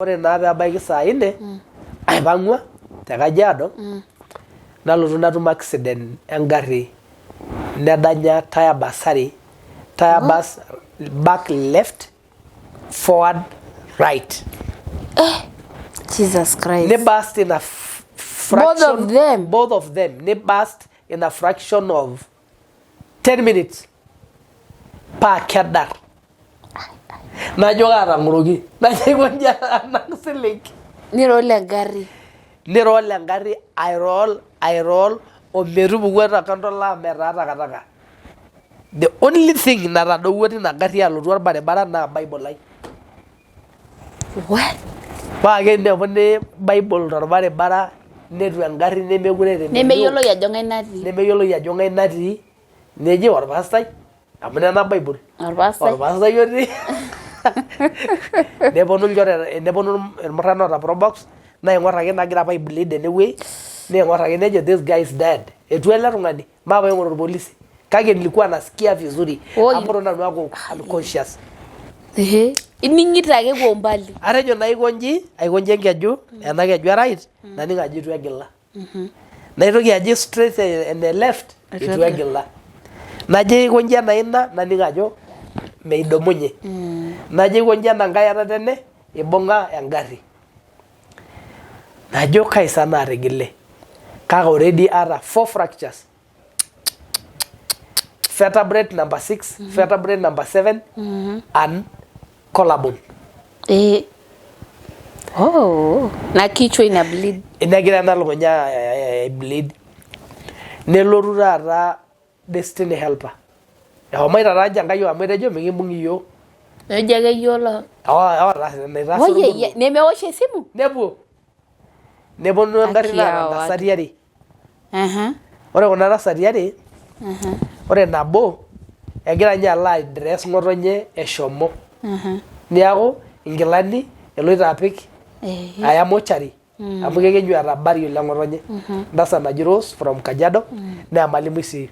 Ore naa pebaiki saa nne aipang'ua te Kajiado nalotu natum accident engarri nedanya tyre burst are, tyre burst back left forward right. Jesus Christ. Ni burst in a fraction Both of them? Both of them. Ni burst in a fraction of 10 minutes paa kedar najo kaatang'oroki najo aikonji anak silig Niroll engarri. niroll engarri airoll airoll ometupuku etakanto laam etaa takataka the only thing natadowuo tina garri alotu orbaribara naa bible ai What? Paa keinepuni bible torbaribara netua engarri nemekure eeta enelio Nemeyioloi ajo ng'ae natii. Nemeyioloi ajo ng'ae natii neji orpastai amu nena bible. Orpastai. Orpastai otii. Neponu ilchoreta neponu irmurran oota probox naing'or ake nagira apa ai bleed tenewueji naing'or ake nejo this guy is dead. Etua ele tung'ani. Maape aing'oru irpolisi. Kake nilikuwa nasikia vizuri. Oi. Amu eton nanu aaku unconscious. Ehe. Ining'ito ake kwa umbali. Atejo naa aiko inji, aiko inji enkeju, ena keju e right, naning ajo eitu egila. Naitoki ajo straight ene left, Eitu eitu egila. egila. Najo aiko inji enaina, naning ajo meidumunye. Najo aiko inji enankae etatene, eibung'a engarri. Najo kai sa naatigile kake already aata four fractures vertebrate number 6 vertebrate number 7 and collarbone. Eh. Oh. Na kichwa ina bleed. Negira ena lukunya ai bleed nelotu taata destiny helper eshomoita taa ninche Enkai amu etejo mikimbung iyiook. Nejo ake yiolo. Naitaasa Oye, ormoruo. nemeosh esimu? Nepuo. Neponu engarri Haki naata ya watu. ntasati are. Aha. Ore kuna tasati are, ore nabo egira ninye alo aidress ng'otonye eshomo. Niaku inkilani eloito apik Eh. aya mochari amu kekenyu eeta burial e ng'otonye. Entasat naji Rose from Kajiado naa emalimui sii.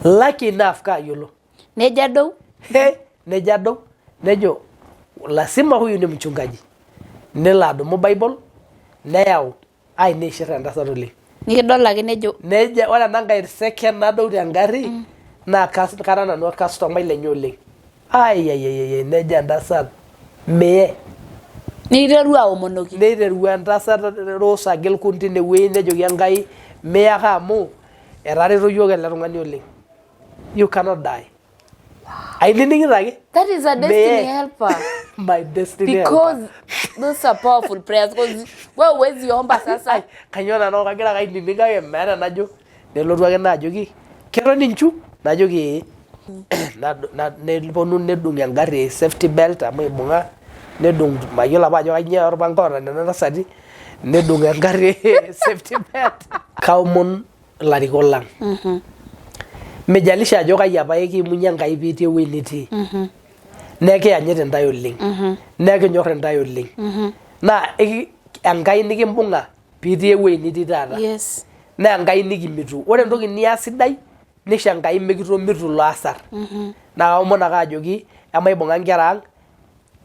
Lucky enough kaayiolo. Nejo adou. He, nejo adou nejo lazima huyu ni mchungaji. Nelo adumu bible neyau ai neishir entasat oleng. Nikidol ake nejo. Nejo ore ena nkae second nadou tengarri naa kara nanu orkastomai lenye oleng. Aiaiaiai nejo entasat miye. Niteru aomonoki. Neiteru entasat Rose agil kun tinewueji nejoki Enkai miye ake amu etareto iyiook ele tung'ani oleng. You cannot die. Ainining'ito ake. That is a destiny helper. My destiny Because helper. those are powerful prayers. Because wewe huwezi omba sasa. Ai, kainyoo nanu kagira ake ainining kake meeta enajo. Nelotu ake naajoki keton inchu? Najoki ee. Neponu nedung engarri safety belt amu eibung'a nedung mayiolo apa ajo kainyoo orpanga oota nena tasati nedung engarri safety belt. Kaomon ilarikok lang. Meijalisha ajo kai apa ekiimunye Enkai piitii ewueji nitii. Naa ekiyanyit intae oleng. Naa ekinyorr intae oleng. Naa Enkai nikimbung'a piitii ewueji nitii taata. Yes. Naa Enkai nikimitu. Ore entoki nias sidai nisho Enkai mikitomitu ilo asar. Naa kaomon ake ajoki emaibung'a inkera ang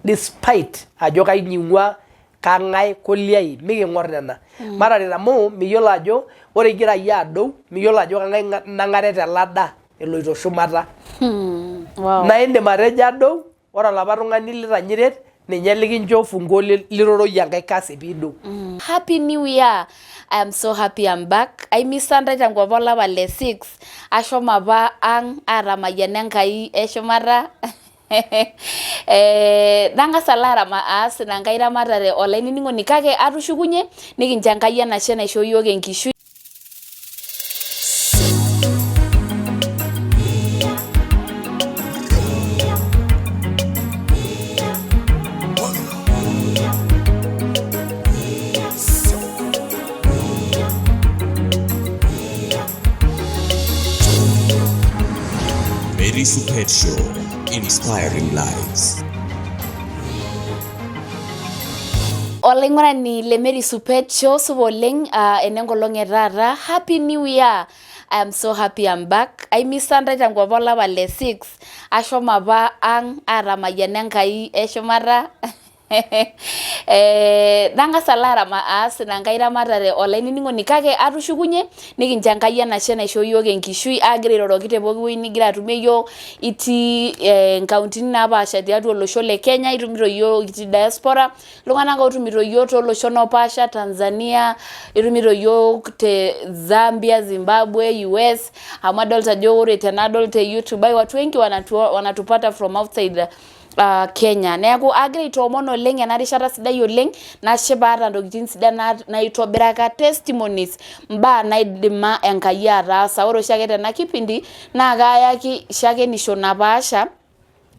despite ajo kaji ing'ua kang'ae koliai miking'or nena. Mataret amu miyiolo ajo ore igira iyie adou miyiolo ajo kang'ae inang'are telada eloito shumata. Wow. Naa indim atejo adou Ore olapa tung'ani litanya iret ninye likincho ofunguo liroroyie enkae kasi piidou. Happy new year I am so happy I'm back aimisa ntae tenkop olapa le 6 ashomo apa ang atamayiana Enkai eshumata eh, nang'as alo arama aas ina nkae ramatare olainining'oni kake atushukunye nikincho Enkai enashe naishoo iyiook enkishui. Mary Supet Show, inspiring lives. Olaing'urani le Mary Supet Show, supa oleng uh, enenkolong e taata. Happy New Year. I am so happy I'm back. Aimisa ntae tenkop olapa le 6. Ashomo apa ang atamayiana Enkai eshumata. Nang'as alo aas ina nkae ramatare olainining'oni kake atushukunye nikincho Enkai enashe naishoo iyiook enkishui aagira airoroki te pooki wueji nigira atumie iyiook itii inkauntini napaasha tiatua olosho le Kenya itumito iyiook itii diaspora iltung'anak ootumito iyiook tooloshon oopaasha Tanzania itumito iyiook te Zambia, Zimbabwe, US amu adolta ajo ore tenadol te YouTube ai watu wengi wanatupata from outside Kenya. Neeku agira aitoomon oleng ena rishata sidai oleng nashipa aata ntokitin sidan naitobiraka testimonies mbaa naidima Enkai ataasa. Ore oshiake tena kipindi naa kayaki shakenisho napaasha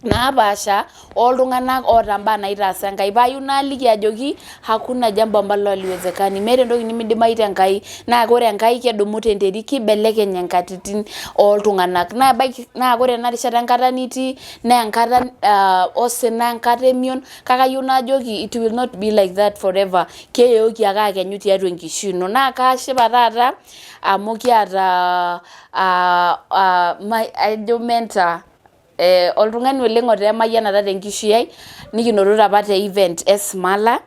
napaasha oltung'anak oota mbaa naitaasa Enkai. Paayieu naliki ajoki hakuna jambo ambalo haliwezekani. Meeta entoki nimidimayu te Nkai. Naa ore Enkai kedumu tenterit kibelekeny inkatitin oltung'anak. Naa ebaiki naa ore ena rishata enkata nitii naa enkata osina enkata emion kake ayieu najoki it will not be like that forever. Keyooki ake akenyu tiatua enkishui ino. Naa kashipa taata amu kiata ajo mentor oltung'ani oleng otaa emayianata tenkishui ai nikinotote apa te event e Smala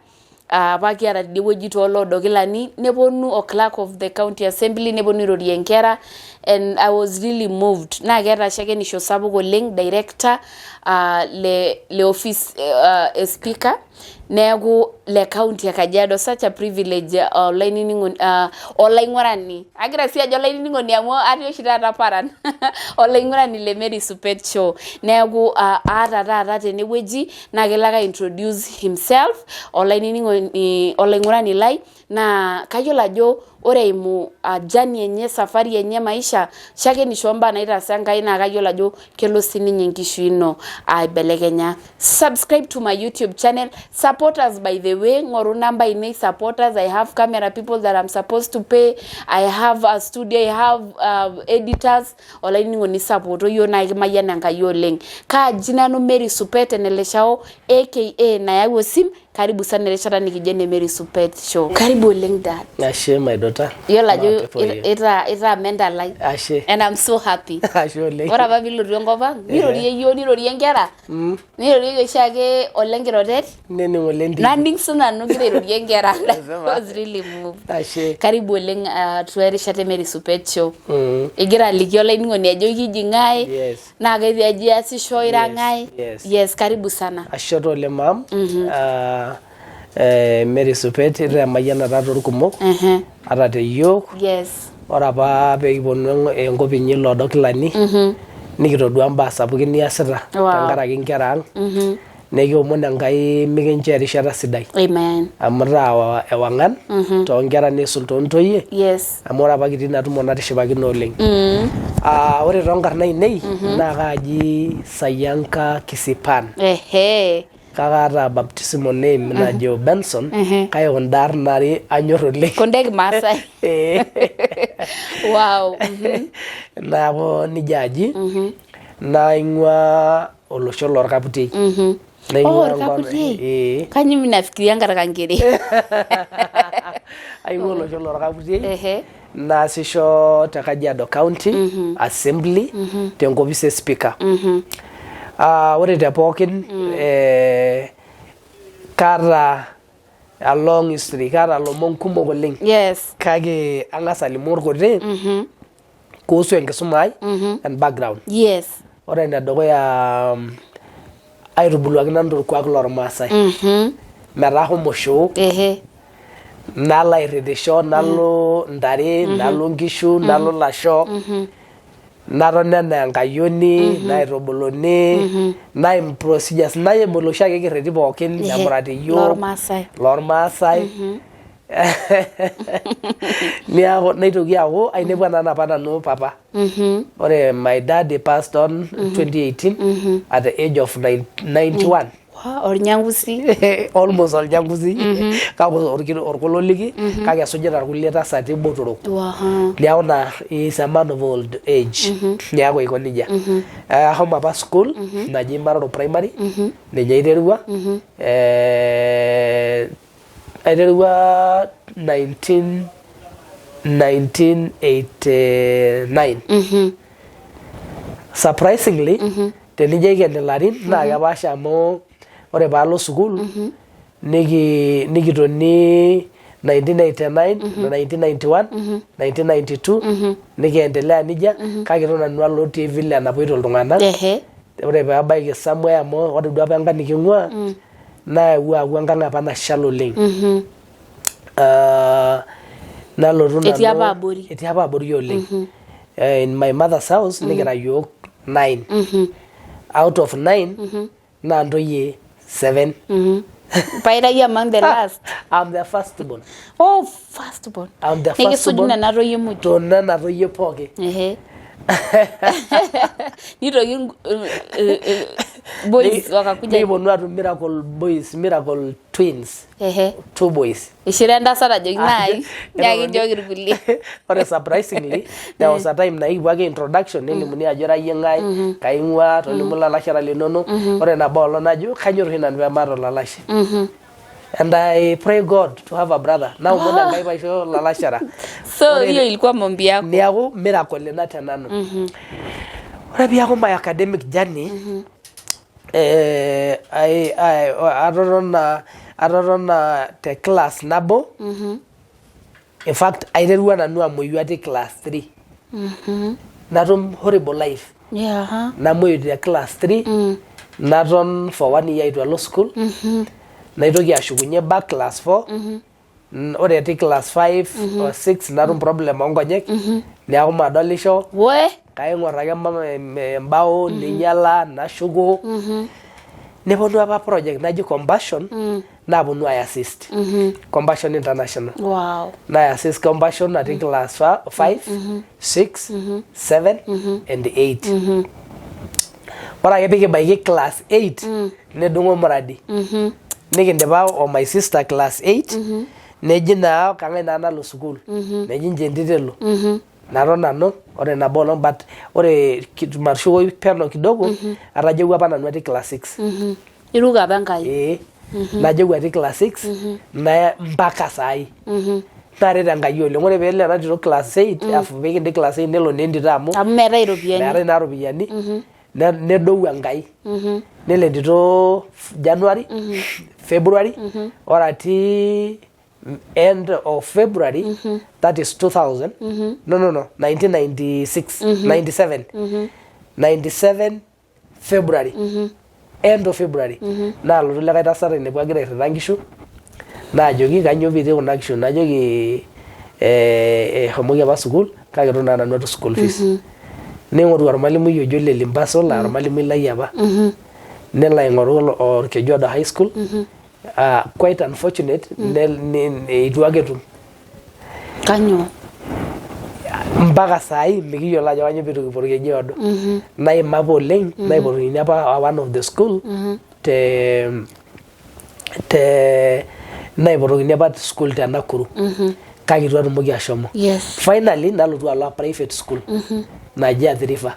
apa kiata tidie wueji tooloodokilani neponu o clerk of the county assembly neponu airorie inkera and I was really moved naa keeta shakenisho sapuk oleng director le office e speaker neeku le county e Kajiado such a privilege olainining'oni olaing'urani agira sii ajo olainining'oni amu atii oshi taata paran olaing'urani le Mary Supet Show neeku aata taata tenewueji naa kelo ake ai introduce himself olainining'oni olaing'urani lai naa kayiolo ajo ore eimu journey enye safari enye maisha shakenisho ombaa naitaasa Enkai naa kayiolo ajo kelo sininye enkishui ino aibelekenya. Subscribe to my YouTube channel, support us by the way, ng'oru namba ainei support us. I have camera people that I'm supposed to pay, I have a studio, I have editors. Olainining'oni sapoto yiok naa ekimayian Enkai oleng. Kaaji nanu Mary Supet Eneleshao aka Nayau Osim, karibu sana erishata nikijo ene Mary Supet Show. Karibu oleng dad. Ashe my daughter. Yiolo ajo itaa mentor lai. Ashe. And I'm so happy. Ashe oleng. Ore apa pilotu enkop ang, nirorie yiok nirorie nkera. Nirorieki oshiake Ole Nkirotet. Nening oleng. Naning sinanu igira airorie nkera. I was really moved. Ashe. Karibu oleng atua erishata e Mary Supet Show. Igira aliki olainining'oni ajo kiji ng'ae. Yes. Naa ketii aji iasisho ira ng'ae. Yes. Yes, karibu sana. Ashe taa oleng maam. Mary Supet itaa emayianata toorkumok ata te yiok. Yes. Ore apa pee kiponu enkop inyi Loodokilani nikitodua imbaa sapukin niasita tenkaraki inkera ang. Nekiomon Enkai mikinchoo erishata sidai. Amen. Amu itaa ewang'an toonkera neisul toontoyie. Yes. Amu ore apa kitii ina tumo natishipakine oleng. Ore toonkarn ainei naa kaaji Sayianka Kisipan. Ehe. Kake aata baptismal name najo Benson kake kunda arn are anyor oleng. Kunda ekimaasai. Eh. Wow. Neeku nijia aji naing'ua olosho lorkaputiei. Naing'ua Oh, enkop Orkaputiei? ee. Kanyoo mimi nafikiria Nkarkankere. Aing'ua olosho lorkaputiei Ehe. Naasisho te Kajiado County Assembly tenkopis e speaker. Ah, ore te pookin kaata a long history, kaata ilomon kumok oleng. Kake ang'as alimu irkuti kuhusu enkisuma ai and background. Ore enedukuya aitubuluaki nanu torkuak lormaasai. Metaa ahomo shoo. Nalo airritisho, nalo ntare, nalo nkishu, nalo lasho. Natoni enaa enkayioni, naitubuluni, naim procedures, naim oloshiake kerreti pookin nemurati iyiook. Lormaasai. Lormaasai. Niaku naitoki aaku ainepua naa apa nanu papa. Ore my dad he passed on 2018 at the age of 91. Wah, ornyangusi. Almost olnyangusi kake orkololiki kake esujita irkulie tasati botorok. Niaku naa he is a man of old age. Niaku aiko nejia. Ahomo apa school naji Maroro Primary ninye aiterua. Aiterua 1989. Surprisingly tenijo aiken ilarin naa kepaasha amu ore paalo sukuul. Nikitoni 1989, 1991, 1992, nikiendelea nijia, kake eton nanu alotie vile enapoito iltung'anak. Ore peebaiki somewhere, amu ore duo apa enkang niking'ua naewuo aaku enkang apa nashal oleng. Ah, nalotu Etii nanu- apa abori. Etii apa abori oleng. In my mother's house nikira yiok 9. Out of 9 naa ntoyie 7. Paira iyie among the last. I'm the first born. Oh, first born. I'm the first Nikisuj born. nena toyie muj. To nena toyie pooki. Nitoki boys wakakuja. Nikiponu atum miracle boys, miracle twins. Two boys. Ishira entasat ajoki naai, nyaaki nchooki irkulie. Ore surprisingly, there was a time naa ekipuo ake introduction, nelimuni ajo ira iyie ng'ae, kaing'ua, tolimu ilalashera linono. Ore nabo olong najo kanyor oshi nanu pemaata olalashe. And I pray God to have a brother. Naomon Enkai paisho ilalashera. So hiyo ilikuwa maombi yako. Niaku miracle ina te nanu. Ore piaku my academic journey, atotona te class nabo. In fact, aiterua nanu amuoyu atii class 3. Natum horrible life. Namuoyu te class 3, naton for one year eitu alo school. Naitoki ashukunye back class 4. Ore atii class 5 or 6 natum problem oonkonyek, neeku madolisho. We. Kaing'or ake embao neinyala, nashuko. Neponu apa project naji Compassion, naaponu ai assist Compassion International. Nai assist Compassion atii class 5, 6, 7 and 8. Ore ake pikibaiki class 8 nedung'o muradi. Nikindipa o my sister class 8, neji naa kang'ae naa nalo sukuul, neji nche entito elo. Naton nanu. Ore nabo olong, but ore matushukoyu peno kidogo, atajeuwua apa nanu atii class 6. Iruko apa Enkai. Ee, najeu atii class 6 na mpaka saai naaret Enkai oleng. Ore peelo ena tito class 8, afu piikindip class 8, nelo naa entito amu Amu meetae iropiyiani. Meetae naa ropiyiani. Nedou Enkai, nelo entito January, February. Ore atii end of February, that is 2000, no, 1996, 97, 97 February, end of February, naalotu likae tasat ainepu agira airrita nkishu, naajoki kanyoo piitii kuna kishu, najoki eshomoki apa sukuul kake itu naa nanu atum school fees. Ning'oru ormalimui ojo ole Limpaso laa ormalimui lai apa, nelo aing'oru Orkejuado High School. Quite unfortunate, eitu ake etum. Kanyoo? Mpaka saai mikiyiolo ajo kanyoo piitu kipuo Orkejuado. Naima apa oleng, naipotokini apa one of the school te naipotokini apa school te Nakuru, kake itu atumoki ashomo. Finally nalotu alo private school naji Athi River,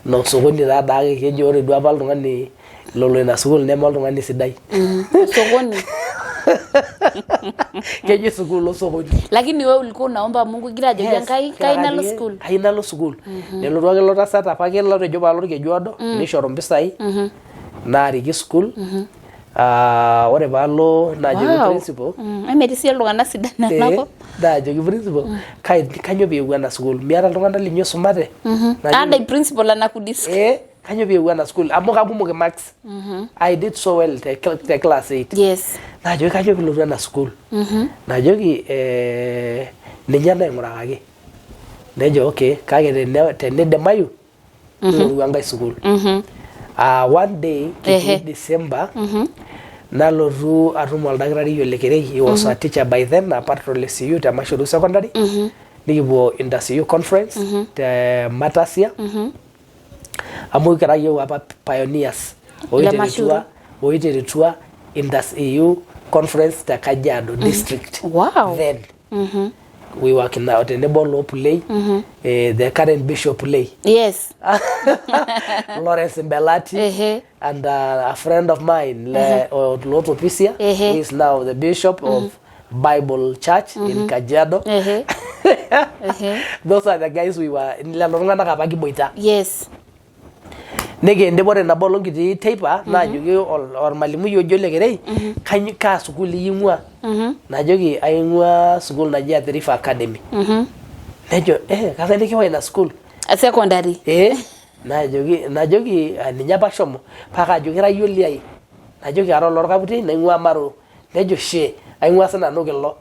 naa osokoni taa daake. Keji ore duo apa oltung'ani lolo ina sukuul neme oltung'ani sidai. Sokoni. Keji sukuul osokoni. Lakini wewe ulikuwa unaomba Mungu, igira ajoki Enkai kai nalo school. Kai nalo sukuul. Nelotu ake ilo tasat apake lotejo paalo Orkejuado, nishoru mpisai naariki sukuul. Ah, ore paalo najoki principal. Emetii sii iltung'anak sidan enakop. Naajoki principal, kai kanyoo piiewuo ena sukuul, miata iltung'anak linyi oisumate? Ada principal anakudis. Eh, kanyoo piiewuo ena sukuul, amu kakumok imarks, I did so well te class 8. Najoki kanyoo piilotu ena sukuul, najoki ninye naing'urakaki. Nejo okay, kake tenidimayu ing'oru enkae sukuul. Ah, one day kitii December, nalotu atum oldakitari Ole Kerei. He was a teacher by then, apart from le CU te Mashudu Secondary. Nikipuo inter CU conference te Matasia, amu kira yiok apa pioneers oiterutua inter CU conference te Kajiado District. Then we were kina tenebo loo Pulei, the current Bishop Pulei, Lawrence Mbelati, and a friend of mine, Lotopisia, who is now the bishop of Bible Church in Kajiado. Ehe. Ehe. Those are the guys we were, lelo tung'anak apa kiboita. Nikiindip ore nabo olong kitii teipa naajoki ormalimui oji Ole Kerei kaa sukuul iyie ing'ua? Najoki aing'ua sukuul naji Athi River Academy. Nejo eh kang'ae likiwa ina sukuul? Secondary. Ee najoki najoki ninye apa ashomo paa kajoki ira iyie oliai? Najoki ara olorkaputei naing'ua Maroro. Nejo shee aing'ua sinanu Kilo.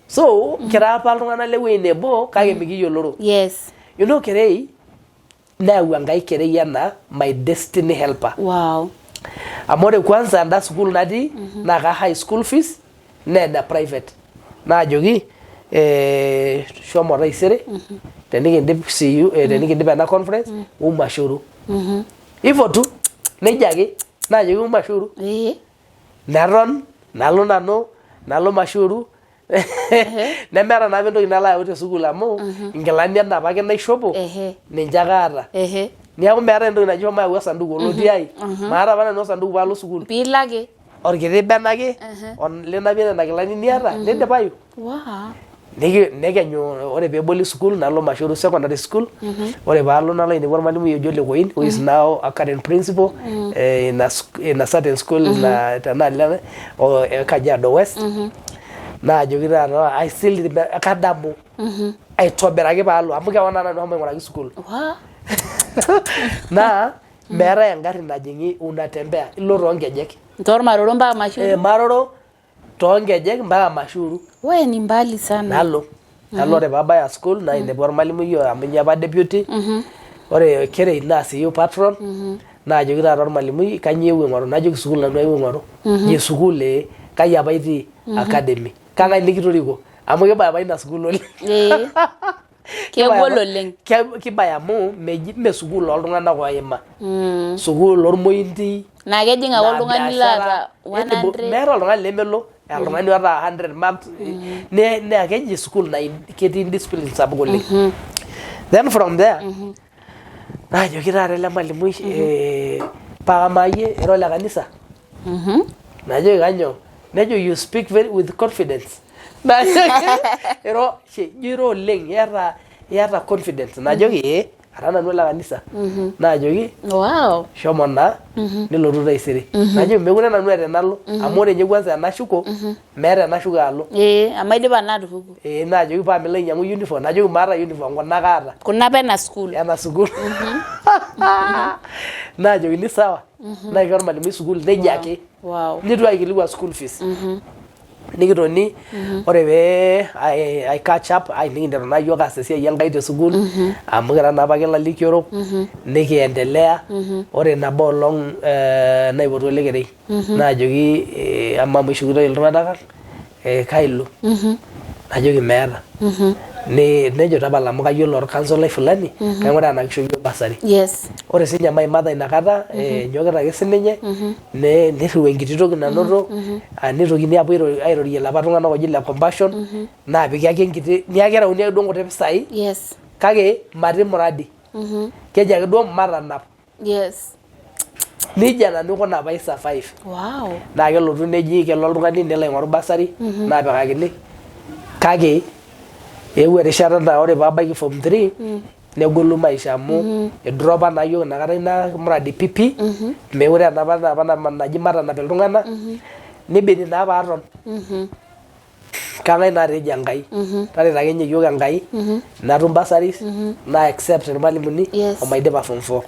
So kira apa iltung'anak lewueji nebo kake mikiyioloro. Yes. You know Kerei neyau Enkai Kerei anaa my destiny helper. Wow. Amu ore kwanza enda sukuul natii naa ka high school fees naa ene private. Naajoki eh, shomo taisere tenikindip CU eh, tenikindip ena conference umashuru. Hivyo tu nejia ake naajoki umashuru. Ee. Neton nalo nanu nalo mashuru nemeeta naa apa entoki nalo ayau te sukuul amu inkilani enapa ake naishopo Ehe. ninche ake aata. Ehe. Niaku meetae entoki naji shomo yau osanduku olotii ai. Maata apa nanu osanduku paalo sukuul. Piilo ake. Orkiti bene ake linapie nena kilani niata nidipayu. Wow. Nekenyu ore peeboli sukuul nalo Mashoru Secondary School. Ore paalo nalo ainepu ormalimui oji Ole Koin who is now a current principal in a certain school na tenaalo e Kajiado West. Naajoki taata I still remember kadamu aitobiraki paalo amu keon naa nanu ashomo aing'uraki sukuul. Wow. Naa meetae engarri najing'i unatembea ilo toonkejek. Toormaroro mpaka Mashoru? Eh, Maroro toonkejek mpaka Mashuru. We ni mbali sana. Nalo. Nalo ore paabaya school nainepu ormalimui amu ninye apa deputy. Ore Kerei naa CU patron. Naajoki taata ormalimui kanyoo iewuo aing'oru? Najoki sukuul nanu aewuo aing'oru. Ji sukuul ee kai apa itii? Academy. Kang'ae likitoriko? Amu kibaya apa ina sukuul oleng. Ee. Kegol oleng. Kibaya amu meji mme sukuul ooltung'anak oima. Sukuul ormointi. Naa kejing ake oltung'ani loota 100. Meeta oltung'ani lemelo. Oltung'ani oota 100 marks. Naa keji sukuul naa ketii indiscipline sapuk oleng. Then from there naajoki taata ele malimui paa kamaa iyie ira ole kanisa? Najoki kanyoo? Nejo you speak very with confidence. Najoki iro ijo iro oleng iyata iyata confidence. Najoki ee ara nanu ole kanisa. Naajoki Wow. shomo naa nilotu taisere. Najoki mekure nanu eeta enalo amu ore ninye kwanza enashuko meeta enashuko alo. Ee amu aidipa naa atupuku. Ee naajoki paa milo ainyiang'u uniform najoki maata uniform kuna ake aata. Kuna apa ena sukuul. Ena sukuul. Naajokini sawa. Naisho ormalimui sukuul nejia ake. Wow. Neitu aikilikuan school fees. Nikitoni ore pee I, I catch up ai nikinteru naa yiok aas esiai Enkai te sukuul amu kira naa apake ilalikiorok nikiendelea. Ore nabo olong eh, naipotu Ole Kerei naajoki eh, amaa amu ishukitoi iltung'anak ang eh, kai ilo? Najoki meeta. Nejo tapala amu kayiolo orkansolai fulani kaing'uraa enaa kisho iyiook bursary. Yes. Ore sinye my mother inakata eh, enyokita ake sininye nirriu enkiti toki nanoto ah, nitokini apuo airorie ilapa tung'anak oji le compassion naapiki ake enkiti niaku kerauni ake duo nkuti pisai Yes. kake matii muradi keji ake duo matanap Yes. Nejia nanu aikuna pee ai survive. Wow. Naa kelotu neji kelo oltung'ani nelo aing'oru bursary naapikakini kake eewuo erishata naa ore paabaiki form 3 negolu maisha amu idropa naa iyiook inakata ina muradi pipi meekure enapa apa naji matanap iltung'anak nibidi naa paaton. Kang'ae naa ejo Enkai tareto ake ninye iyiook Enkai natum bursaries na accept irmalimuni Yes. omaidipa form 4.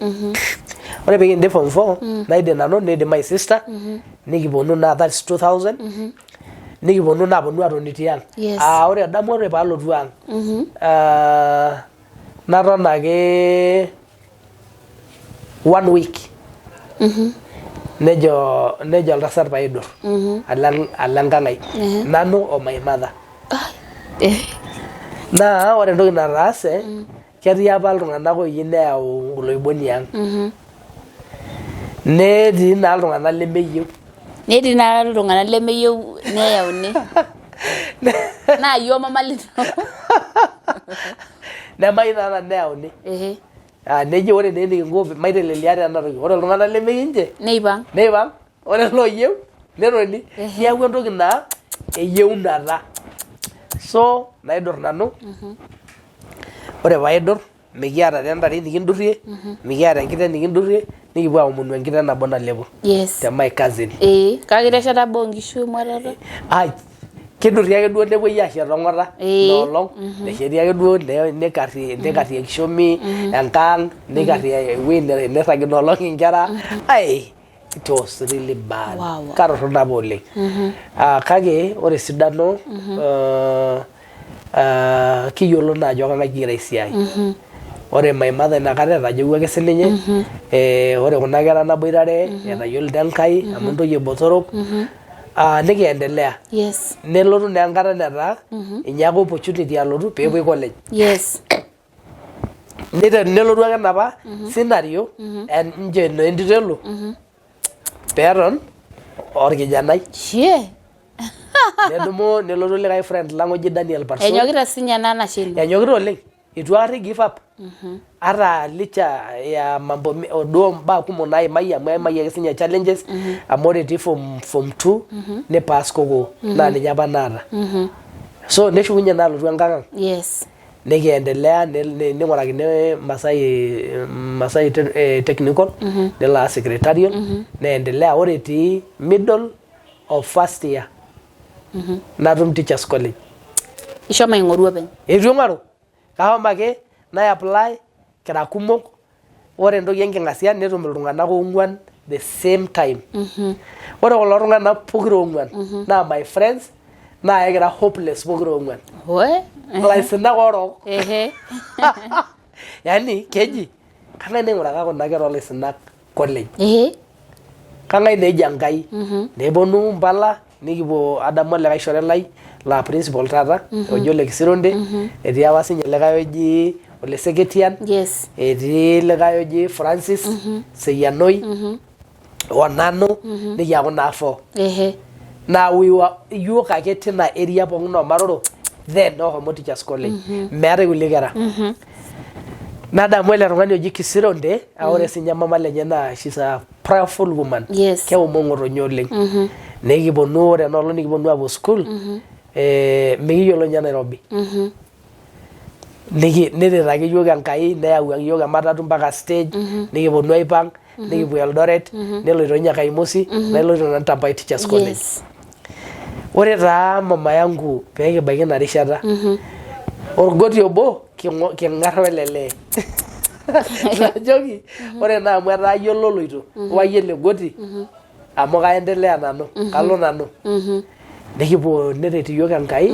Ore pee kindip form 4 naidip nanu neidip my sister nikiponu naa that's 2000 nikiponu naa aponu atoni tiang. Yes. Ah, ore adamu ore paalotu ang ah, naton ake one week nejo nejo oltasat paidur alo alo enkang ai nanu o my mother naa ore entoki nataase ketii apa iltung'anak ooyieu neyau oloiboni ang netii naa iltung'anak lemeyieu Netii naa iltung'anak lemeyieu neyauni. Naa iyie omama lino. Nemayieu naa nanu neyauni. Ehe. Ah, neji ore naa enikinko maitelelia ate ena toki. Ore iltung'anak lemeyieu ninche Neipang. neipang, ore looyieu netoni. Neeku entoki naa eyieunata. So naidur nanu, ore paidur. Mikiata taa entare nikindurrie, mikiata enkiteng nikindurrie, nikipuo aomonu enkiteng nabo nalepo te my cousin. Ee, kake itesheta boo nkishu emuatata? Ai, kidurri ake duo nepuoi aashet ong'ata ina olong, nesheti ake duo nikarri nikarri enkishomi enkang, nikarri ewueji nirrag ina olong inkera, ai it was really bad. Katorrono apa oleng. Ah, kake ore esidano ah, kiyiolo naa ajo kang'ae kigira aisiai. Ore my mother inakata etajeuwua ake sininye eh, ore kuna kera naboitare etayiolito Enkai amu intoyie botorok ah, nikiendelea. Nelotu naa enkata netaa inyaaka opportunity alotu peepuoi college. Niteru nelotu ake enapa scenario nche noo entito elo peeton orkijanai. Shie. Nedumu nelotu likae friend lang oji Daniel Parson. Enyokita sinye ena anashe ino. Enyokita oleng. Itu aikata give up. Ata licha ya mambo duo mbaa kumok naimayie amu eimayie ake sinye challenges amu ore etii form 2 nipass kokoo naa ninye apa naata. So neshukunye naa alotu enkang ang. Nikiendelea ning'urakini Masai Masai Technical nelo aas secretarial neendelea ore etii middle of first year natum Teachers College. Ishomo aing'oru openy? Eitu aing'oru, kashomo ake nai apply kira kumok ore entoki enking'asia netum iltung'anak ong'uan the same time. Ore kulo tung'anak pokira ong'uan naa my friends naa ekira hopeless pokira ong'uan. Wee? Ilaisinak orook. Ehe. Yaani keji kang'ae naing'uraka kuna kera olaisinak college? Ehe. Kang'ae naa eji Enkai? Neponu mpala nikipuo adamu olikae shore lai laa principal taata oji ole Kisironde etii apa sinye likae oji ole Seketian etii likae oji Francis Seyianoi o nanu nikiaku naa four. Naa we were iyiok ake tina area pookin oo Maroro then oshomo Teachers College meetae kulie kera. Nadamu ele tung'ani oji Kisironde aa ore sinye mama lenye naa she's a prayerful woman. Keomon ng'otonye oleng. Nikiponu ore ena olong nikiponu apuo school eh, mikiyiolo ninye Nairobi. Niki neret ake iyiook Enkai neyau iyiook ematatu mpaka stage nikiponu aipang nikipuo Eldoret neloito ninye Kaimosi naloito nanu Tampai Teachers College. Ore taa mama yangu pee kibaiki ina rishata orgoti obo king'ar wele lee najoki ore naa amu etaa iyie ololoito wayie ele goti amu kaendelea nanu kalo nanu nikipuo neret iyiook Enkai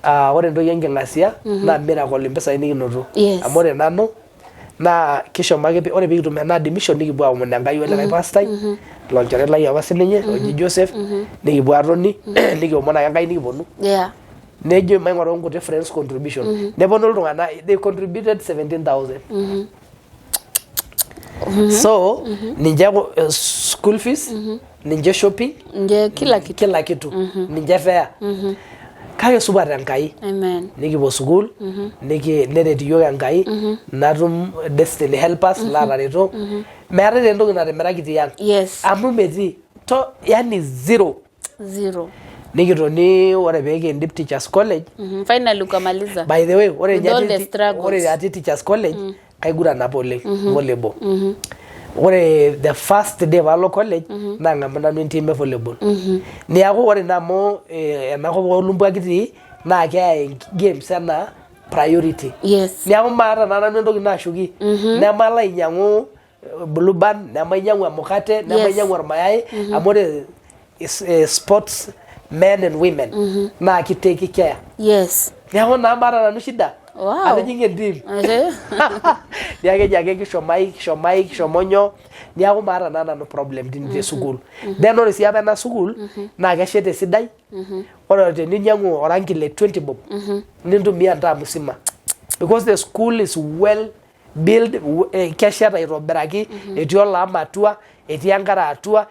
aa ore entoki enking'asia naa miracle impisai nikinoto amu ore nanu naa kishomo ake ore pikitum ena admission nikipuo aomon Enkai olikae pastai laa olchore lai apa sininye oji Joseph nikipuo atoni nikiomon ake Enkai nikiponu nejo maing'oru nkuti friends contribution neponu iltung'anak they contributed 17000 so ninche school fees ninche shopping Nje kila kitu. Kila kitu ninche fare kake supat Enkai. Amen. Nikipuo sukuul niki neret iyiook Enkai natum destiny helpers laatareto meetae taa entoki natimiraki tiang amu metii to yani zero. Zero. Nikitoni ore pee kindip Teachers College. Finally ukamaliza. By the way, ore With ninye all the atii struggles. ore atii Teachers College kaiguran apa oleng volleyball. Ore the first day paalo college nang'amu nanu entim e volleyball. Niaku ore naa amu eh, enakop olumbwa kitii naa keyai games enaa priority. Niaku maata naa nanu entoki naashuki nemalo ainyang'u blue band nemainyang'u emukate nemainyiang'u ormayai amu ore sports men and women naa ki take care. Neeku naa maata nanu shida. Atijing'a entim. Neeku keji ake kishomai kishomai kishomo nyoo niaku maata naa nanu problem tine te sukuul. Then ore sii apa ena sukuul naa kesheta esidai ore teninyiang'u oranki le 20 bob nintumia ntaa musima because the school is well build kesheta aitobiraki etii olaam atua etii enkare atua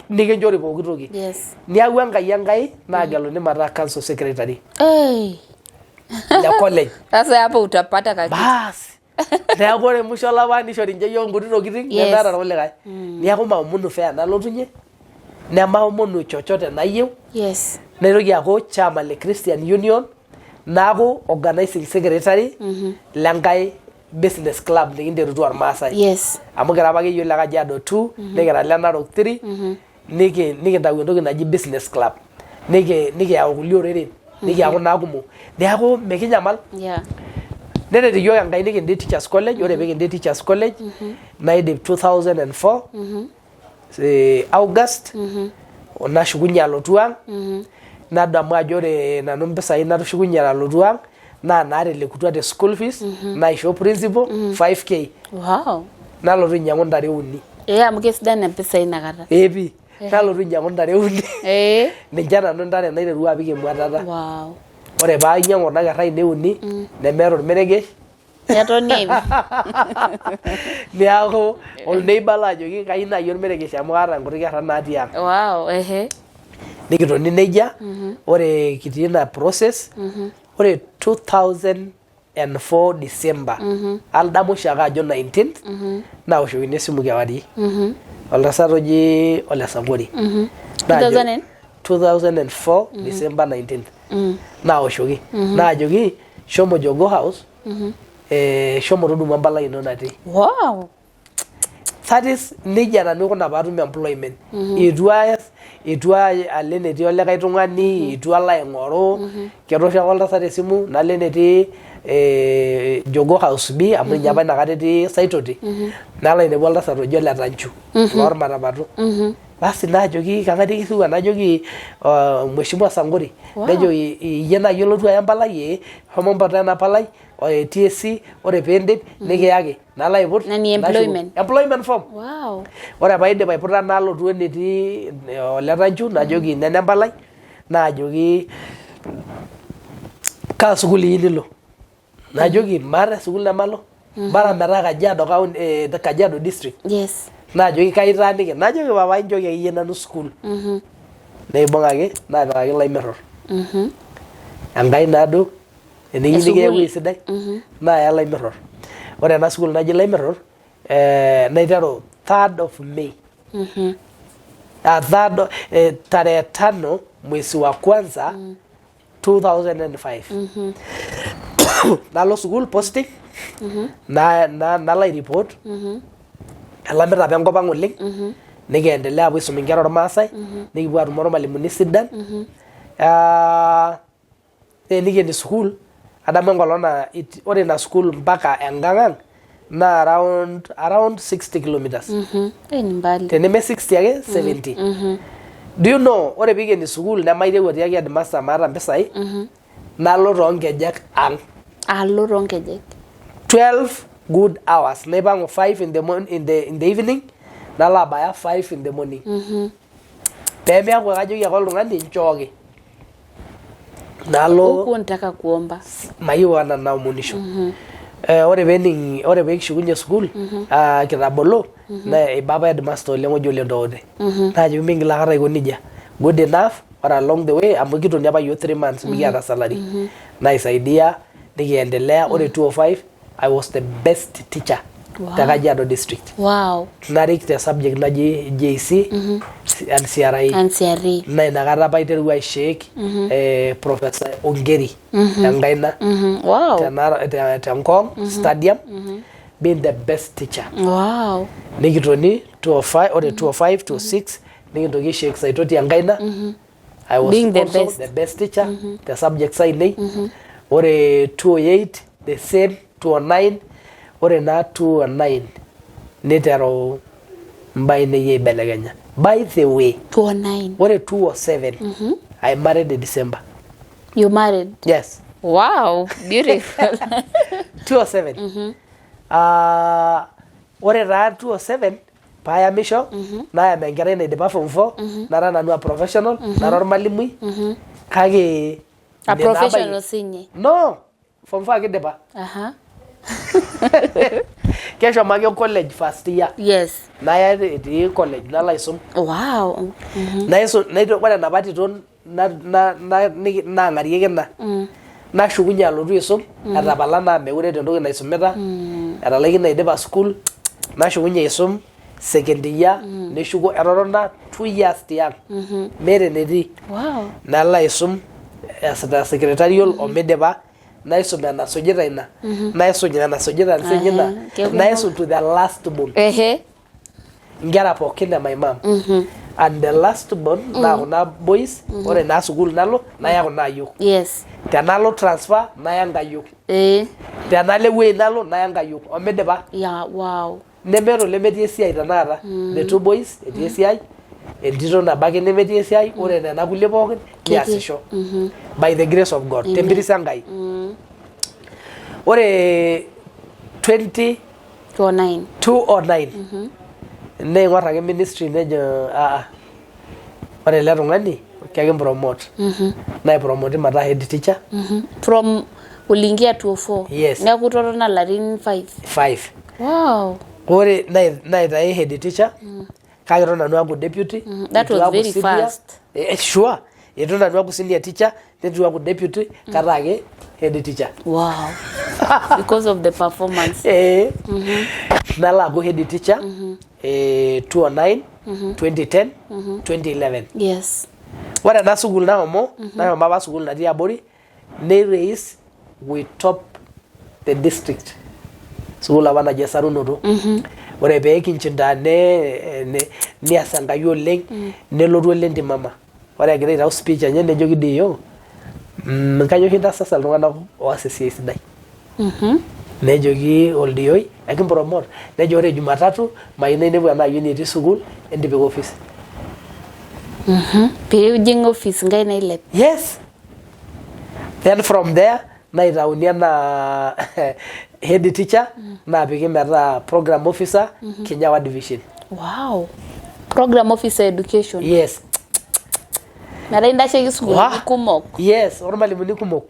nikinchori pooki toki. Niaku Enkai Enkai naageluni mataa council secretary Hey. le college. Sasa hapo utapata kakitu. Baas. Neeku ore musho olapa nishori ninche iyiook nkuti tokitin nemeeta irkulikae. Neeku maomonu fare nalotunye nemaomonu chochote nayieu. Naitoki aaku chairman le Christian Union naaku organizing secretary lenkae. business club nikinterutua irmaasai. Amu kira apake iyiok le Kajiado 2, nikira le Narok 3, nikintau entoki naji business club. Nikiyau kulie oreren, nikiaku naa kumok. Neeku mikinyamal. Neret iyiook Enkai nikindip Teachers College, ore pee kindip Teachers College, naidip 2004, August, nashukunye alotu ang, nadamu ajo ore nanu mpisai natushukunye alotu ang naa naatelekutua te school fees naishoo principal 5K. Nalotu ainyiang'u ntare uni. Ee, amu kesidan impisai inakata. Ee pii. Nalotu ainyiang'u ntare uni. Ninche nanu ntare naiterua apik emuatata. Ore pee ainyiang'u kuna kerra ainei uni nemeeta ormeregesh. Netoni aipim. Niaku olneighbour laajoki kayieu naaji ormeregesh amu kaata nkuti kerra natii ang. Wow, ehe. Nikitoni nejia, ore kitii ina process, ore 2004 December, adamu oshiake ajo 19th, naoshokini esimu kewarie. Oltasat oji Ole Sankori. Naajo- 2000 and? 2004 December 19th. Naoshoki. Naajoki shomo Jogoo House, shomo tudumu empalai ino natii. That is nejia nanu aikuna paatum employment. Eitu aas, eitu alo enetii olikae tung'ani, eitu alo aing'oru, ketoosho ake oltasat esimu nalo enetii Jogoo House B amu ninye apa inakata etii Saitoti, nalo ainepu oltasat oji Ole Tanchu lormatapatu. Basi naajoki kang'ae nikirriwua, najoki Mheshimiwa Sankuri. Nejo iyie naaji olotu aya empalai ee, shomo mputa ena palai e TSC ore piindip nikiyaki. Nalo aiput Nani nashuku. employment? Employment form. Ore paidip aiputa nalotu enetii Ole Tanchu najoki nena empalai naajoki kaa sukuul iyieu nilo. Najoki maata esukuul nemalo bara metaa Kajiado county, Kajiado district. Naajoki kaitaaniki. Najoki papa inchooki akeyie nanu sukuul. Neibung'aki naapikaki Laimerror. Enkai naaduo eniyieu nikiya ewueji sidai naaya Laimerror. Ore ena sukuul naji Laimerror naiteru 3rd of May. Third, tarehe tano mwezi wa kwanza 2005. Nalo sukuul posting, nalo aireport, elamita apa enkop ang oleng, nikiendelea apuo aisum inkera ormaasai, nikipuo atum ormalimuni sidan. Tenikeni sukuul, adamu enkolong naa ore ina sukuul mpaka enkang ang naa around 60 kilometers. Eh, ni mbali. Teneme 60 ake 70. Do you know ore piikeni sukuul nemaiteru atiaki headmaster maata mpisai, nalo toonkejek ang. Alo toonkejek. 12 good hours naipang'u 5 in the, morning, in the evening nalo abaya 5 in the morning. Pemeaku kajoki ake oltung'ani nchooki. Nalo Huku unataka kuomba. Mayieu ena naomonisho. Ore pening ore pekishukunye sukuul, ah, kitabolo naa eiba apa headmaster oleng oji Ole Ntokote. Naajoki miingil aikata aiko nejia. Good enough, ore along the way amu kitoni apa yiok 3 months mikiata salary. Naisaidia nikiendelea ore 205 I was the best teacher te Kajiado district. Narik te subject naji JC and CRE. And CRE. Naa inakata apa aiterua aishake Professor Ongeri enkaina te Ngong Stadium being the best teacher. Nikitoni 205, ore 205 206 nikintoki aishake Saitoti enkaina. I was Being the also best. the best teacher te subjects ainei. Ore 208 the same 209 ore naa 209 niteru imbaa ainei aibelekenya. By the way, 209. Ore 207 I married in December. You married? Yes. Wow, beautiful. 207. Ah, ore taa 207 paayamisho nayam enkerai naidipa form 4 nara nanu a professional nara ormalimui kake A ine naa professional abaiki. sinye. No, form 4 ake idipa. Keshomo ake college first year. Naya etii college nalo aisum. Naisum ore enapa tito naang'arieki ina nashukunye alotu aisum etapala naa mekure eeta entoki naisumita etalaikine aidipa sukuul nashukunye aisum second year neshuko etotona 2 years tiang meeta enetii. Nalo aisum easita secretarial omidipa. Naisum enasujita ina, naisuj enasujita sinye ina, Kekumok. Naisum to the last born. Inkera pookin e my mom. And the last born naa kuna boys, ore naa sukuul nalo naya kuna ayiok. Tenalo transfer naya nkayiok. Tenalo ewueji nalo naya nkayiok omidipa. Yeah, wow. Nemeeta olemetii esiai tenakata. The two boys etii esiai, entito nabo ake nemetii esiai, ore nena kulie pookin neasisho. By the grace of God. Tempiris Enkai. Ore 20 209. 209 neing'or ake ministry nejo aa ore ele tung'ani kekimpromote. Naipromoti metaa head teacher. From uliingia 204. Yes. Neeku totona ilarin 5. 5. Wow. Ore naitai head teacher, kake eton nanu aaku deputy. That Eitu was aaku very senior. fast. Sure. Eitu nanu aaku senior teacher, neitu aaku deputy, kataa ake head teacher. Wow. Because of the performance. Nalo aaku head teacher 209, 2010, 2011. Ore ena sukuul nashomo, nashomo apa sukuul natii abori, neiraise we top the district. Sukuul apa naji Esarunoto. Ore pee kinchinda nias Enkai oleng, nelotu ole Ntimama. Ore egira aitau speech enye nejoki dii iyiok, kajo oshi intasasa iltung'anak oas esiai sidai. Nejoki oldioi ekimpromote, nejo ore Jumatatu mayieu nainepu ena ayioni etii sukuul entipik office. Pee ijing office nkae nailep. Yes. Then from there naitauni anaa head teacher, naapiki metaa program officer Kinyawa division. Wow. Program officer education. Yes. Metaa intasheki sukuulini kumok. Yes, ormalimuni kumok.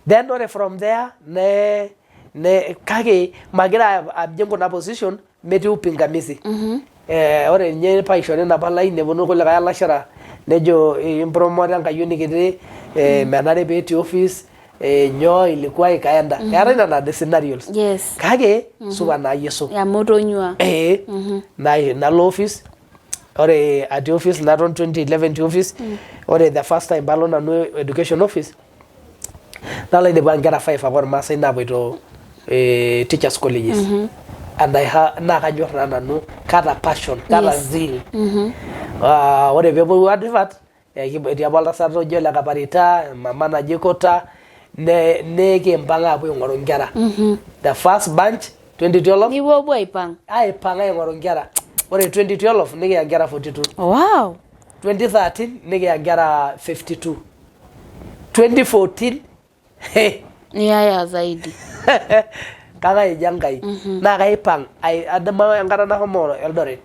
Then ore from there ne kake magira ajing kuna position metii upingamizi. Ore ninye paishori ina palai neponu kulikae alashera nejo impromote enkayioni kiti, menare petii office, nyoo ilikuwa ikaenda. Keetae nena the scenarios. Kake supa naa Yesu. Amu tonyua. Nalo office. Ore atii office naton 2011 ti office. Ore the first time palo nanu education office nalo ainepu inkera 5 ake ormaasai naapoito teachers colleges. And I ha naa kanyor naa nanu, kaata passion, kaata zeal. Ore peepuo advert, etii apa oltasat oji ole Kaparita, mama naji Kuta, nikimpang aapuo aing'oru inkera. The first bunch 2012. Nipuopuo aipang. Aipang aing'oru inkera. Ore 2012 nikiya inkera 42. Wow. 2013 nikiya inkera 52. 2014 he. Niyaya zaidi. Kake aija Enkai. Naa kaipang adamu enkata nashomo Eldoret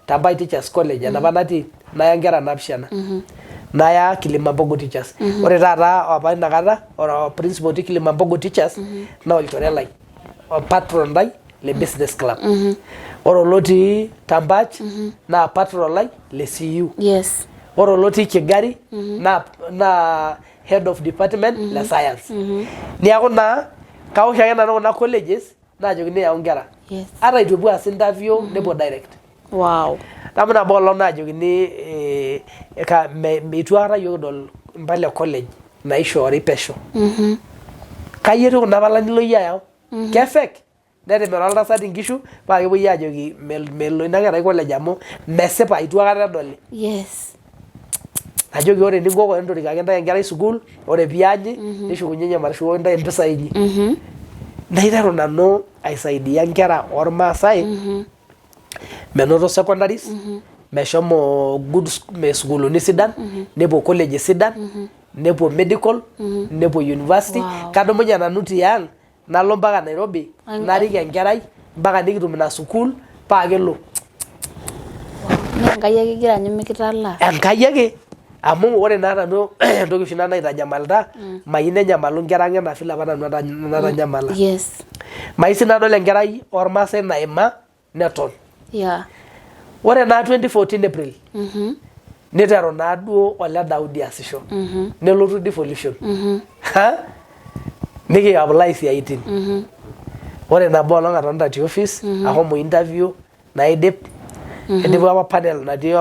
Tambai Teachers College enapa natii naya inkera naapishana. Naya Kilimambogo Teachers. Ore taata apa inakata ore principal otii Kilimambogo Teachers naa olchore lai, patron lai le business club. Ore olotii Tambach naa patron lai le CU. Ore olotii Kigari naa head of department le science. Niaku naa kaosh ake nanu kuna colleges naajokini eyau inkera. Ata eitu epuo aas interview nepuo direct. Wow. Adamu nabo olong naajokini eitu aikata iyiok kidol impala e college naishoori pesho. Kai etiu kuna pala nilo iyie ayau? Ke fake? Netimira oltasat inkishu paa kepuoi aajoki melo ina kerai college amu mesipa eitu aikata edoli. Najoki ore eninkoko entorikaki intae enkerai sukuul, ore pianyi nishukunyenye matushukoki intae impisai inyi. Naiteru nanu aisaidia inkera ormaasai menoto secondaries, meshomo good sukuuluni sidan, nepuo colleges sidan, nepuo medical, nepuo university. Kadumunye nanu tiang nalo mpaka Nairobi narik enkerai mpaka nikitum ina sukuul paa kelo. Naa Enkai ake igira aanyu mikitalaa. Enkai ake amu ore naa nanu entoki oshi nanu naitanyamalita mayieu nenyamalu inkera ang enaa vile apa nanu natanyamala. Mayieu sii nadol enkerai ormaasai naima neton. Ore naa 2014 April niteru naa duo ole Daudi aasisho. Nelotu devolution. Ha? Niki apply isiaitin. Ore nabo olong atonita te office ahomo interview naidip. Aidipa apa panel natii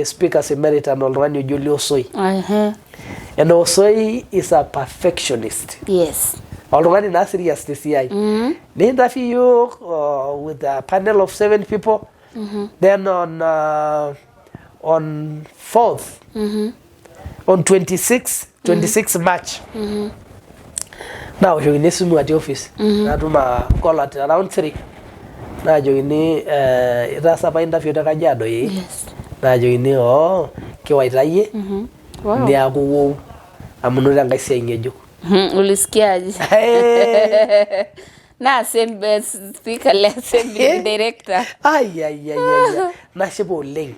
speakers emeritan oltung'ani oji Ole Osoi. And Osoi is a perfectionist. Yes. Oltung'ani naa serious te siai. Ni-interview iyiok with a panel of 7 people. Then on 4th, on 26 March. Naoshokini esimu atii office. Natum a call at around 3. Naajokini itaasa apa interview te Kajiado ee. Yes. Naajokini oo kiwaita iyie. Wow. Niaku wou amu inoto enkae siai ng'ejuk. Ulisikiaje? Naa same speaker le assembly director. Ai ai ai ai. Nashipa oleng.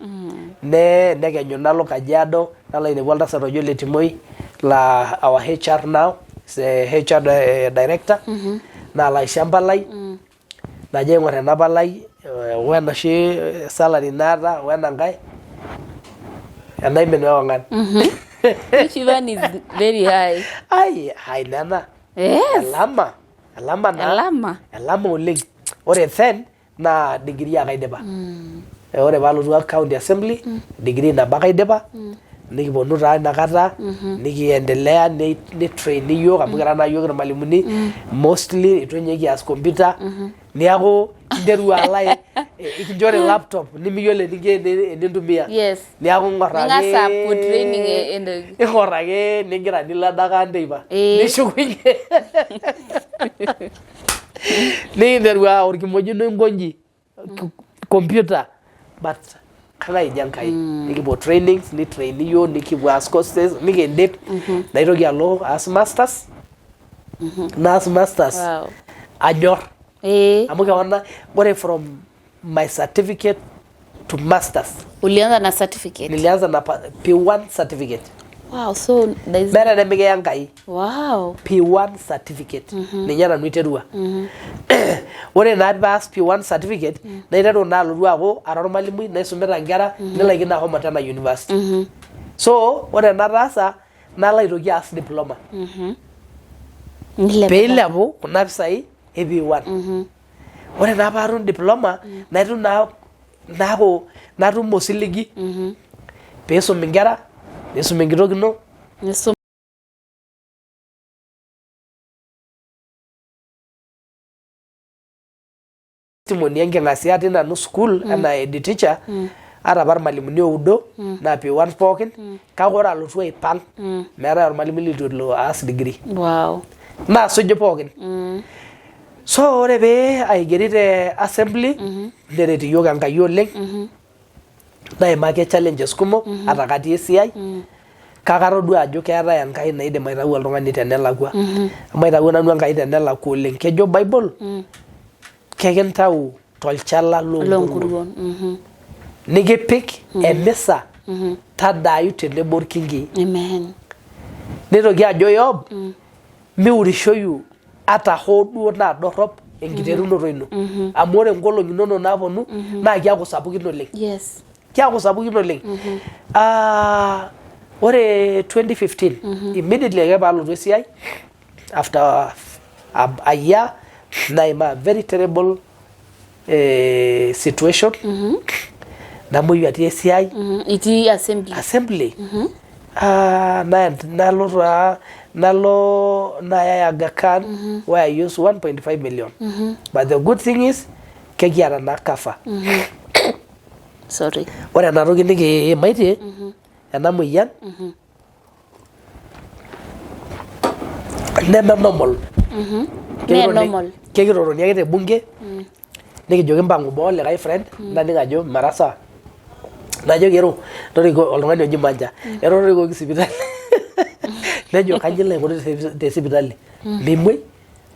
Ne nekenyu nalo Kajiado nalo ainepu oltasat oji Ole Timoi la our HR now is a HR director. Nalo aisho empalai. Najo aing'or ena palai wenoshi salary naata wenankae enaimin wewang'an. Which one is very high? Ai ai nena. Yes. Elama. Elama naa. Elama. Elama oleng. Ore then naa degree ake aidipa. Ore paalotu county assembly degree nabo ake aidipa. Nikiponu taa inakata nikiendelea nitraini iyiok amu kira naa iyiok irmalimuni mostly itu ninye kias computer niaku interu alo ekinchori laptop nimiyiolo eninko enintumia Yes. niaku ing'or ake Ning'as apuo training entoki. ing'or ake nigira nilo adaka teipa Eh. nishukunye nikinteru aa orkimojino inkonji computer but kang'ae eji Enkai nikipuo trainings nitraini iyiok nikipuo aas courses nikindip naitoki alo aas masters naas masters Wow. anyor Eh. amu keon ore from my certificate to masters Ulianza na certificate. nilianza na P1 certificate. Wow, so there is Meeta enemikiya Enkai. Wow. P1 certificate ninye nanu aiterua. Ore naa paas P1 certificate naiteru naa alotu aaku ara ormalimui naisumita inkera nilaikino ahomo tena university. So ore enataasa nalo aitoki aas diploma Nilepu. peilepu kuna pisai e P1. Ore naa paatum diploma naitum naa naaku natum osiligi piisum inkera nisum enkitok ino Nisum testimony enking'asia atii nanu sukuul anaa head teacher ata apa irmalimuni oudo naa P1 pookin kake ore alotu aipang meetae ormalimui leitu elo aas degree Wow. naasuju pookin so ore pee aigeri te assembly neret iyiook Enkai oleng naimaki challenges kumok ata katii esiai kake atodua ajo keetae Enkai naidim aitau oltung'ani tenelakua amu aitawuo nanu Enkai tenelakua oleng kejo Bible kekintau tolchala loonkuruon Loonkuruon. Nikipik emisa tadaayu tenebo orkinkii Amen. Nitoki ajo Yob miurishoyu ata hoo duo naa dorrop enkiterunoto ino amu ore nkolong'i inonok naaponu naa kiaku sapukin oleng Yes. Kiaku sapukin oleng. Ah, ore 2015 immediately ake paalotu esiai after a year naimaa very terrible situation namuoyu atii esiai. Itii assembly. Assembly. Ah, nalo taa nalo nayai Aga Khan where I use 1.5 million. But the good thing is kekiata naa cover. Sorry. Ore ena toki nikiimaitie ena moyian neme normal. Mee normal. Kekitotoni ake te bunge nikijoki mpang'u boo likae friend naning ajo mara sawa. Najoki ero toriko oltung'ani oji Manja ero torikoki sipitali. Nejo kaji ilo aing'oru te sipitali mimuoi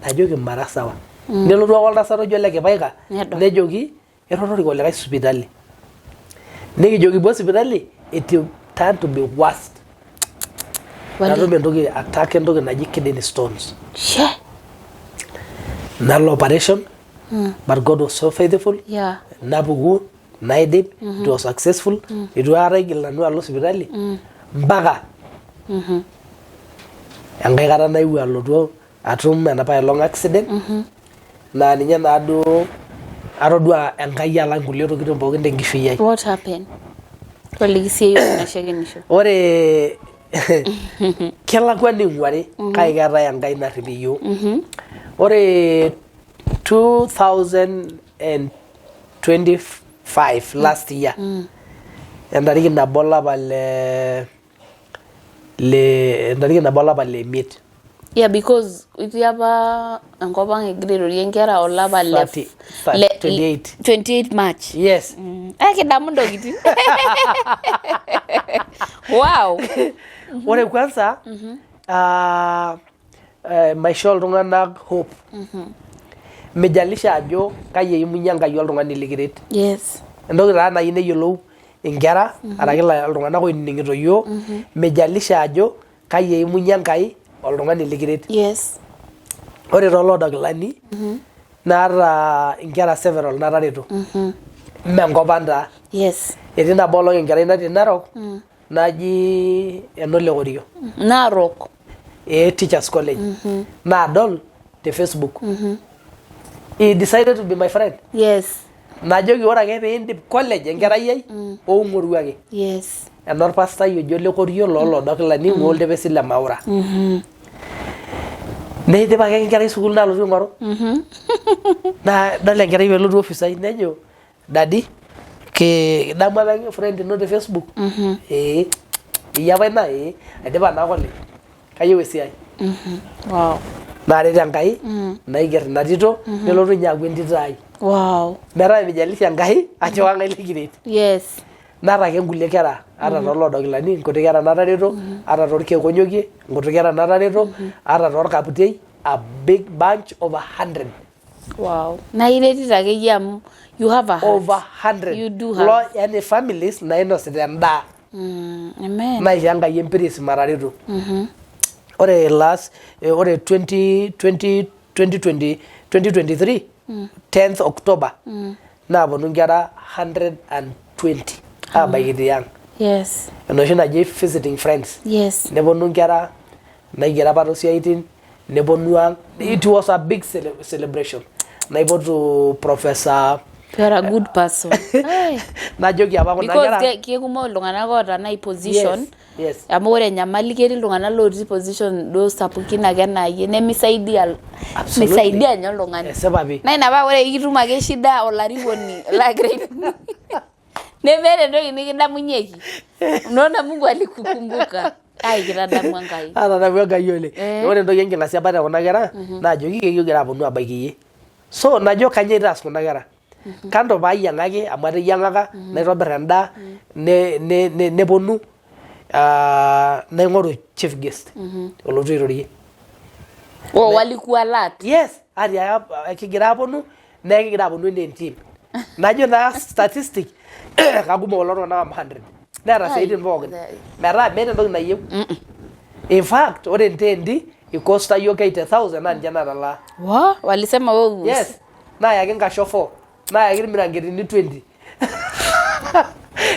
najoki mara sawa. Nelotu ake oltasat oji ole Kipaika Nedol. nejoki ero toriko likae sipitali. Nikijo kipuo sipitali it turned to be worst. Natum entoki attack entoki naji kidney stones. She. Nalo operation but God was so faithful. Yeah. Napuku naidip it was successful. Itu aikata aigil nanu alo sipitali mpaka enkae kata naewuo alotu atum enapa elong accident naa ninye naaduo atodua Enkai alang kulie tokitin pookin tenkishui ai. What happened? Toliki siiyie ina shakenisho. Ore Kelakwa ning'uari kake keetae Enkai narrip iyiook. Ore 2025 last year entariki 1 olapa le entariki 1 olapa le imiet. Yeah, because itii apa enkop ang igira airorie inkera olapa le 28. 28 March. Yes. Ekidamu ntokitin. Wow. Ore kwanza maishoo iltung'anak hope. Mijalisha ajo kai eimunyie Enkai oltung'ani likiret. Entoki taa nayieu neyiolou inkera araki iltung'anak oinining'ito iyiook, mijalisha ajo kai eimunyie Enkai oltung'ani likiret. Ore tooloodokilani naata inkera several natareto. Mme enkop ang taa. Etii nabo olong enkerai natii Narok naji enolekorio. Narok. Ee Teachers College. Naadol te Facebook. He decided to be my friend. Najoki ore ake piindip college enkerai ai ou ng'oru ake. Enorpastai oji Olekorio looloodokilani mm. Oltepesi le Maura. Neidip ake enkerai sukuul nalotu aing'oru. Naa idol enkerai peelotu office ai nejo daddy idamu apa friend ino te Facebook? Ee. Iyie apa ina? Ee. Aidipa naa college kayieu esiai. Wow. Naaret Enkai naiger ina tito nelotu ninye aaku entito ai. Wow. Metaa mijalisha Enkai ajo kang'ae likiret. Naata ake nkulie kera ata tooloodokilani nkuti kera natareto ata torkeek onyokie nkuti kera natareto ata torkaputiei a big bunch over 100. Wow. Naa iretito akeyie amu you have a heart. Over 100. You do have. Lo yani families nainosita endaa. Amen. Naishoo Enkai empiris matareto. Ore last ore 20 20 2020 2023 10th October naaponu inkera 120 aabaiki tiang. Enoshi naji visiting friends. Neponu inkera naigero apa toosiaitin neponu ang. It was a big celebration. Naipotu Professor You are a good person. Hey. Najoki apa kuna Because kera. kekumok iltung'anak oota nai position. Yes. Amu ore enyamali ketii iltung'anak lotii position duo sapukin ake enaa iyie nemisaidia misaidia ninye oltung'ani. Esipa pii. Naa ina paa ore itum ake shida olarikoni laagira nemeeta entoki nikidamunyieki. Unaona Mungu alikukumbuka. Ai kitadamua Enkai. Atadamua Enkai oleng. Ore entoki enking'asia apa te kuna kera naajoki ekigira aponu abaiki iyie. So najo kainyoo aitaas kuna kera. Kando paayiang'aki amu ateyiang'aka naitobir endaa neponu naing'oru chief guest olotu airorie. Oh, walikualert. Yes, atiaka kigira aponu naa ekigira aponu enaa entim. Najo naa statistic kakumok kulo tung'anak amu 100. Neeta isiaitin pookin. Metaa meeta entoki nayieu. In fact, ore nteenti ikosta iyiook 80,000 naa ninche natalaa. Wa, walisema wewe. Yes. Naayaki nkasho 4, naayaki irmiranketini 20.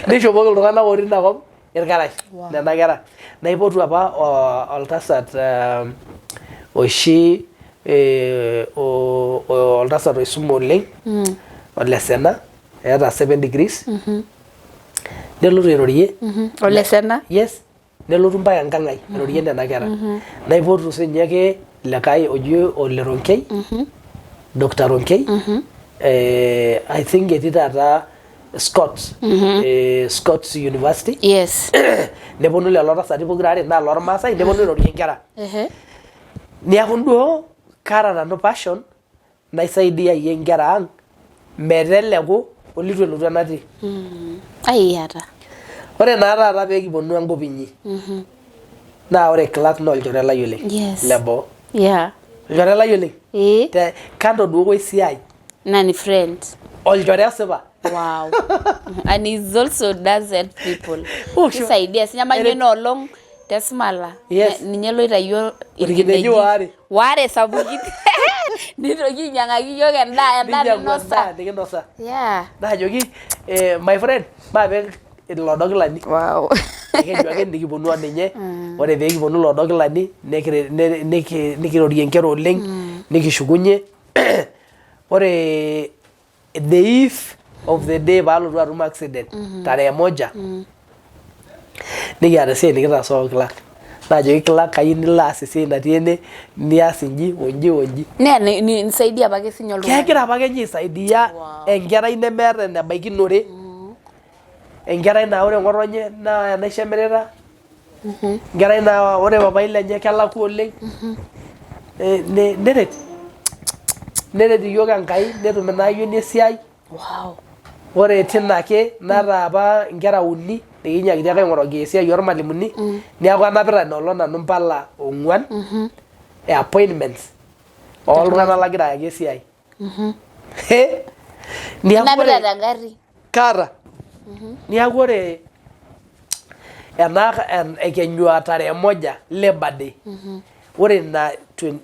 Neishopoki iltung'anak otii ina kop irkarash nena kera. Naipotu apa oltasat oshi oltasat oisume oleng ole Sena eeta 7 degrees nelotu airorie. Ole Sena? Yes. Nelotu mpaka enkang ai airorie nena kera. Naipotu sinye ake likae oji ole Ronkei, Dr. Ronkei, I think etii taata Scots, Scots University. Neponu lelo tasati pokira are naa lormaasai neponu airorie inkera. Niaku duo kaata nanu passion naisaidiayie inkera ang meteleku olitu elotu enatii. Ai iyata. Ore naa taata pee kiponu enkop inyi naa ore Clark naa olchore lai oleng. Leboo. Olchore lai oleng. Te kando duo we siai. Na ni friend. Olchore osipa. Wow. And he's also does help people. Oh, sure. Kisaidia. Sinyama ina olong tesmala. Ninye loitayio Irkineji waare. Waare sapukin. Nitoki ainyang'aki iyiook endaa, endaa Ninyiang'u ninosa. endaa nikinosa. Naajoki my friend maape iloodo kilani. Wow. Ekeju ake nikiponu oninye. Ore pee kiponu iloodo kilani nikirorie inkera oleng nikishukunye. Ore the eve of the day paalotu atum accident tarehe moja nikiata esiai nikitaasa o Clark. Najoki clerk kayieu nilo aas esiai natii ene nias inji onji onji. Naa nisaidia apake sinye oltung'ani. Kegira apake ninye aisaidia enkerai nemeeta enebaikinore, enkerai naa ore ng'otonye naa enaisho emirita, enkerai naa ore papai lenye kelakua oleng, neret, neret iyiok Enkai netum ina ayioni esiai. Wow. Ore tina ake naata apa inkera uni nikinyakitia ake aing'uraki esiai ormalimuni neeku anapita ina olong nanu impala ong'uan e appointments oltung'anak lagira ayaki esiai. He! Neeku Inapita ore tengarri. kaata. Neeku ore ena ekenyua tarehe moja Labour Day ore ina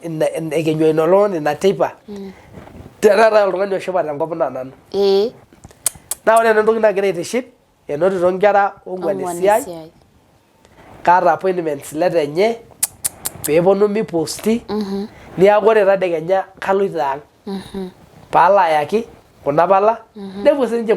ina ekenyua ina olong ina teipa teneetae oltung'ani oshipa tenkop naa nanu. Ee. Naa ore entoki nagira aitiship enotito inkera ong'uan Ong'uan esiai esiai. kaata appointments letter enye peeponu miposti niaku ore tadekenya kaloito ang paalo ayaki kuna pala nepuo sininche